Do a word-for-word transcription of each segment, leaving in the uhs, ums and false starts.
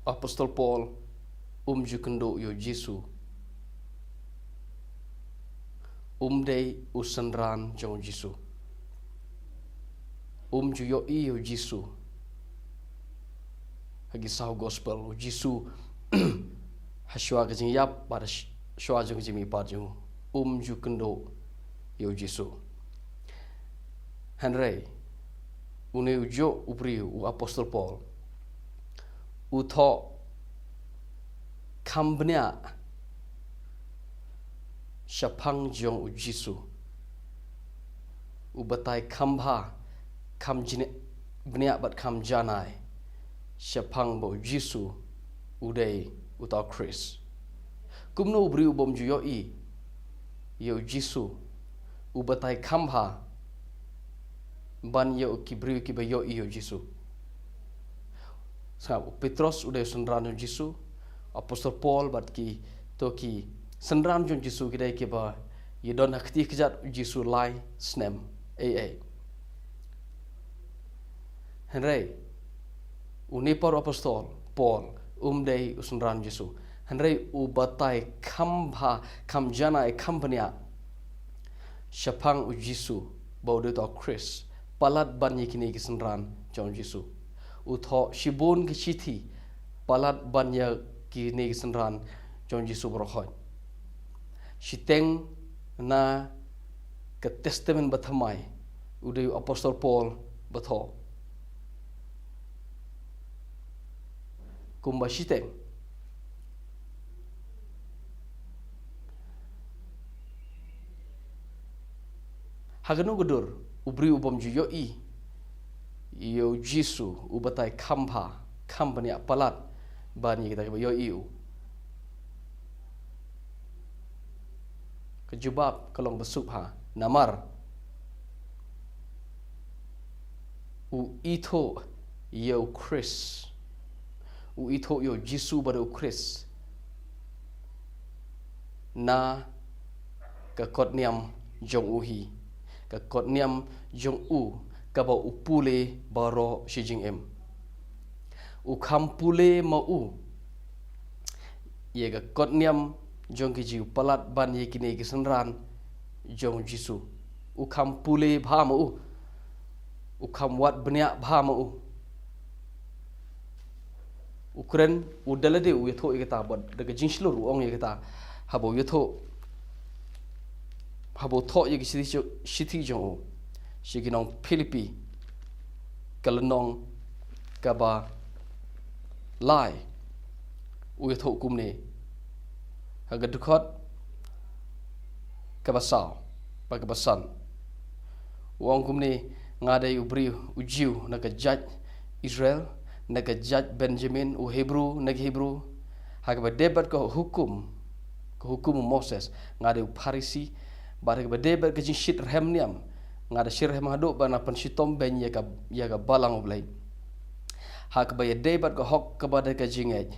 Apostol Paul um ju kynduh ïa u Jisu. Um dei u synran jong u Jisu. Um ju ïohi ïa u Jisu. Ha ki saw gospel, u Jisu ha shuwa ka jingïap bad ha shuwa jong ka jingmihpat jong u, um ju kynduh ïa u Jisu. Hynrei une u juh u briew, u Apostol Paul, u thoh kham bniah shaphang jong u Jisu. U batai kham bha, kham jni-, bniah bad kham janai shaphang ba u Jisu u dei uta u Khrist. Kumno u briew u bym ju ïohi ïa u Jisu u batai kham bha ban ïa ki briew kiba ïohi ïa u Jisu? Sngap, u Petros u dei u synran jong u Jisu, Apostol Paul bad kito ki synran jong u Jisu ki dei kiba ïadon ha kti kjat u Jisu lai snem ei ei. Hynrei une pat u Apostol Paul um dei u synran jong u Jisu. Hynrei u batai kham bha, kham janai, kham bniah shaphang u Jisu ba u dei uta u Khrist palat ban ïa kine ki synran jong u Jisu. U thoh shibun ki shithi palat ban ïa kine ki synran jong u Jisu baroh khoit. Shiteng na ka Testament Bathymmai u dei u Apostol Paul ba thoh. Kumba shiteng. Ha kano ka dur u briew u bym ju ïohi ïa u Jisu u batai kham bha, kham bniah palat ban ïa kita kiba ïohi ïa u? Ka jubab ka long ba suk bha. Namar u ithuh ïa u Khrist. U ithuh ïa u Jisu ba dei u Khrist na ka kot niam jong u hi. Ka kot niam jong u kaba u pule baroh shi jingim. U kham pule ma u ïa ka kot niam jong ki Jiw palat ban ïa kine ki synran jong u Jisu. U kham pule bha ma u. U kham wad bniah bha ma u. U kren, u da lade u ïathuh ïa kata bad da ka jingshlur u ong ïa kata. Haba u ïathuh, haba u thoh ïa ka shithi, shithi jong u sha ki nong Philippi, ka lynnong kaba lai, u ïathuh kumne ha ka dkhot kaba saw bad kaba san. U ong kumne, nga dei u briew u Jiw na ka jait Israel, na ka jait Benjamin, u Hebru na ki Hebru. Ha kaba dei bad ka hukum, ka hukum u Moses, nga dei u Pharisi, bad ha kaba dei bad ka jingshitrhem niam, nga da shitrhem haduh ba nga pynshitom beiñ ïa ka, ïa ka balang U Blei. Ha kaba ïadei bad ka hok kaba da ka jingngeit,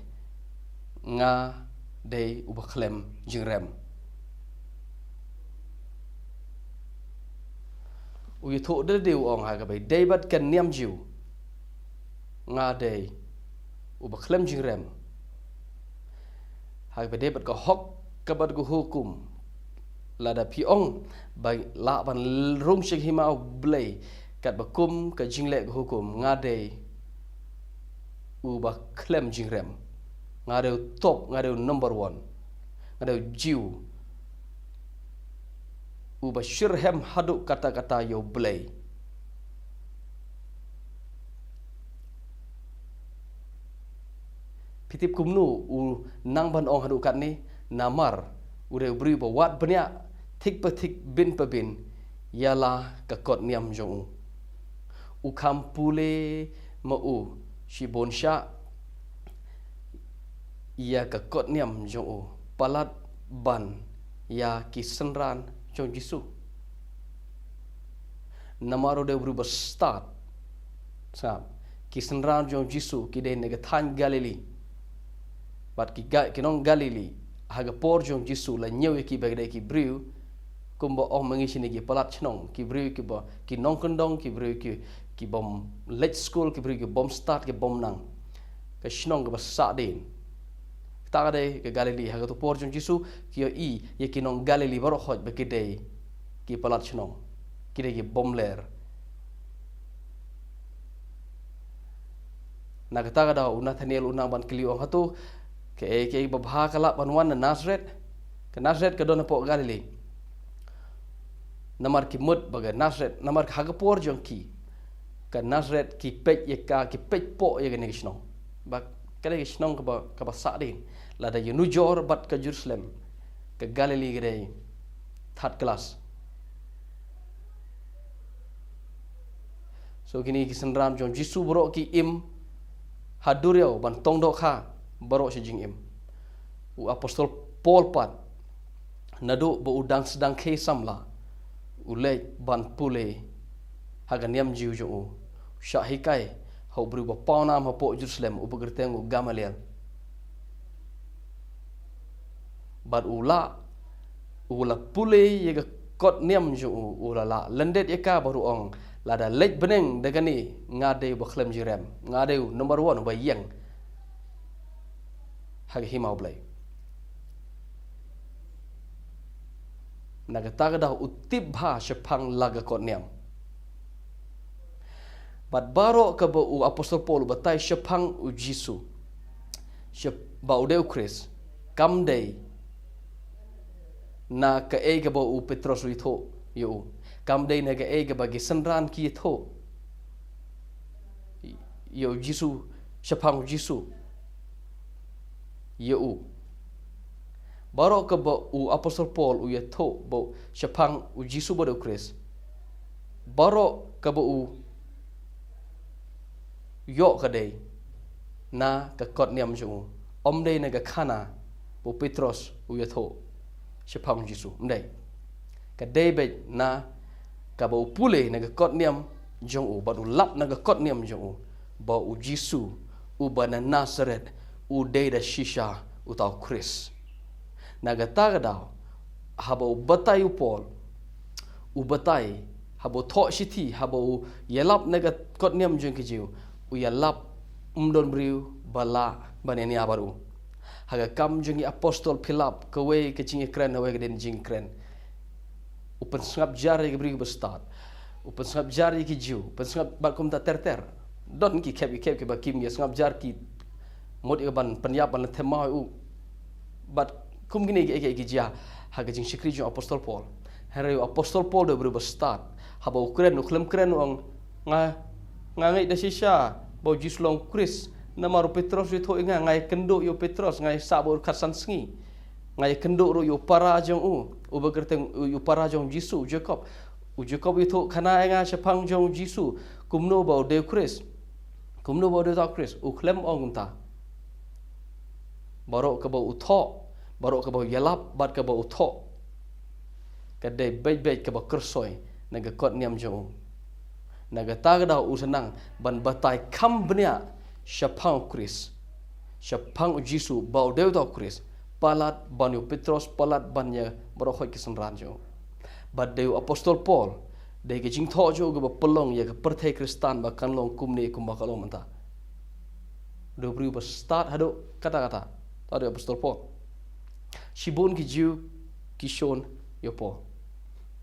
nga dei uba khlem jingrem. U ïathuh da lade u ong, ha kaba ïadei bad ka niam Jiw, nga dei uba khlem jingrem. Ha kaba ïadei bad ka hok kaba da ka hukum, lada phi ong ba lah ban rung sha ka hima U Blei katba kum ka jingleh ka hukum, nga dei uba khlem jingrem. Nga dei u top, nga dei u number one. Nga dei u Jiw uba shitrhem haduh katta katta ïa U Blei. Phi tip kumno u nang ban ong haduh katne? Namar u dei u briew ba wad bniah thik pa thik, bin pa bin ïa la ka kot niam jong u. U kham pule ma u shibun shah ïa ka kot niam jong u palat ban ïa ki synran jong u Jisu. Namar u dei u briew ba stad. Sngap, ki synran jong u Jisu ki dei na ka thaiñ Galili. Bad ki ga-, ki nong Galili ha ka por jong u Jisu la ñiew ïa ki ba ki dei ki briew kumba ong ma ngi shane ki palat shnong, ki briew kiba, ki nongkyndong, ki briew ki, ki bym leit skul, ki briew ki bym stad, ki bym nang. ka shnong kaba sahdien. Kata ka dei ka Galili. Ha kato ka por jong u Jisu ki ïohi ïa ki nong Galili baroh khoit ba ki dei ki palat shnong, ki dei ki bymler. Na kata ka daw u Nathaniel u nang ban kylli, u ong, hato kaei kaei babha ka lah ban wan na Nasareth? Ka Nasareth ka don hapoh Galili. Namar ki mut ba ka Nasareth, namar ha ka por jong ki, ka Nasareth ki peit ïa ka, ki peit poh ïa kane ka shnong. Ba kane ka shnong kaba, kaba sahdien. Lada ïanujor bad ka Jerusalem, ka Galili ka dei third class. So kine ki synran jong u Jisu baroh ki im ha duriaw ban tong dohkha baroh shi jingim. U apostol Paul pat, naduh ba u dang sdang khie samla, u leit ban pule ha ka niam Jiw jong u. U shah hikai ha u briew ba pawnam hapoh Jerusalem, uba kyrteng u Gamaliel. Bad u la, u la pule ïa ka kot niam jong u, u la lah lyndet ïa ka bad u ong, lada leit bneng da kane, nga dei uba khlem jingrem, nga dei u number one uba ïeng ha ka hima U Blei. Na kata ka daw u tip bha shaphang la ka kot niam. Bad baroh kaba u apostol Paul u batai shaphang u Jisu, shap-, ba u dei u Khrist, kam dei na kaei kaba u Petros u ïathuh ïa u, kam dei na kaei kaba ki synran ki ïathuh ïa u Jisu, shaphang u Jisu ïa u. Baroh kaba u apostol Paul u ïathuh ba shaphang u Jisu ba dei u Khrist, baroh kaba u ïoh ka dei na ka kot niam jong u. Ym dei na ka khana ba u Petros u ïathuh shaphang u Jisu, ym dei. Ka dei beit na kaba u pule na ka kot niam jong u, bad u lap na ka kot niam jong u, ba u Jisu uba na Nasareth u dei da shisha uta u Khrist. Na kata ka daw, haba u batai u Paul, u batai, haba u thoh shithi, haba u ïalap na ka kot niam jong ki Jiw, u ïalap, ym don briew ba lah ban ïania bad u. Ha ka Kam jong ki Apostol Philip, kawei ka jingïakren, kawei ka dien jingkren, u pynsngap jar ïa ki briew ba stad, u pynsngap jar ïa ki Jiw, u pynsngap bad kumta ter ter. Don ki khep, ki khep kiba kim ïasngap jar, ki mut ïa ka ban pynïap, ban leh thymmai u. Bad kum kine ki, ki, ki jia ha ka jingshakri jong u Apostol Paul. Hynrei u Apostol Paul u dei u briew ba stad. Haba u kren, u khlem kren u ong, nga, nga ngeit da shisha ba u Jisu long u Khrist. Namar u Petros u ïathuh ïa nga, nga ïakynduh ïa u Petros, nga ïasah bad u khatsan sngi. Nga ïakynduh ruh ïa u para jong u, uba kyrteng u, u para jong u Jisu, u Jakob. U Jakob u ïathuh khana ïa nga shaphang jong u Jisu, kumno ba u dei u Khrist, kumno ba u dei uta u Khrist. U khlem ong kumta. Baroh kaba u thoh, baroh kaba u ïalap, bad kaba u thoh, ka dei beit beit kaba kyrsoi na ka kot niam jong u. Na kata ka daw u sa nang ban batai kham bniah shaphang u Khrist, shaphang u Jisu ba u dei uta u Khrist, palat ban ïa u Petros, palat ban ïa baroh khoit ki synran jong u. Bad dei u Apostol Paul, dei ka jingthoh jong u kaba pynlong ïa ka pyrthei Khristan ba kan long kumne kumba ka long mynta. Dei u briew ba stad haduh katta katta, ta dei u Apostol Paul. Shibun ki Jiw ki shun ïa u Paul.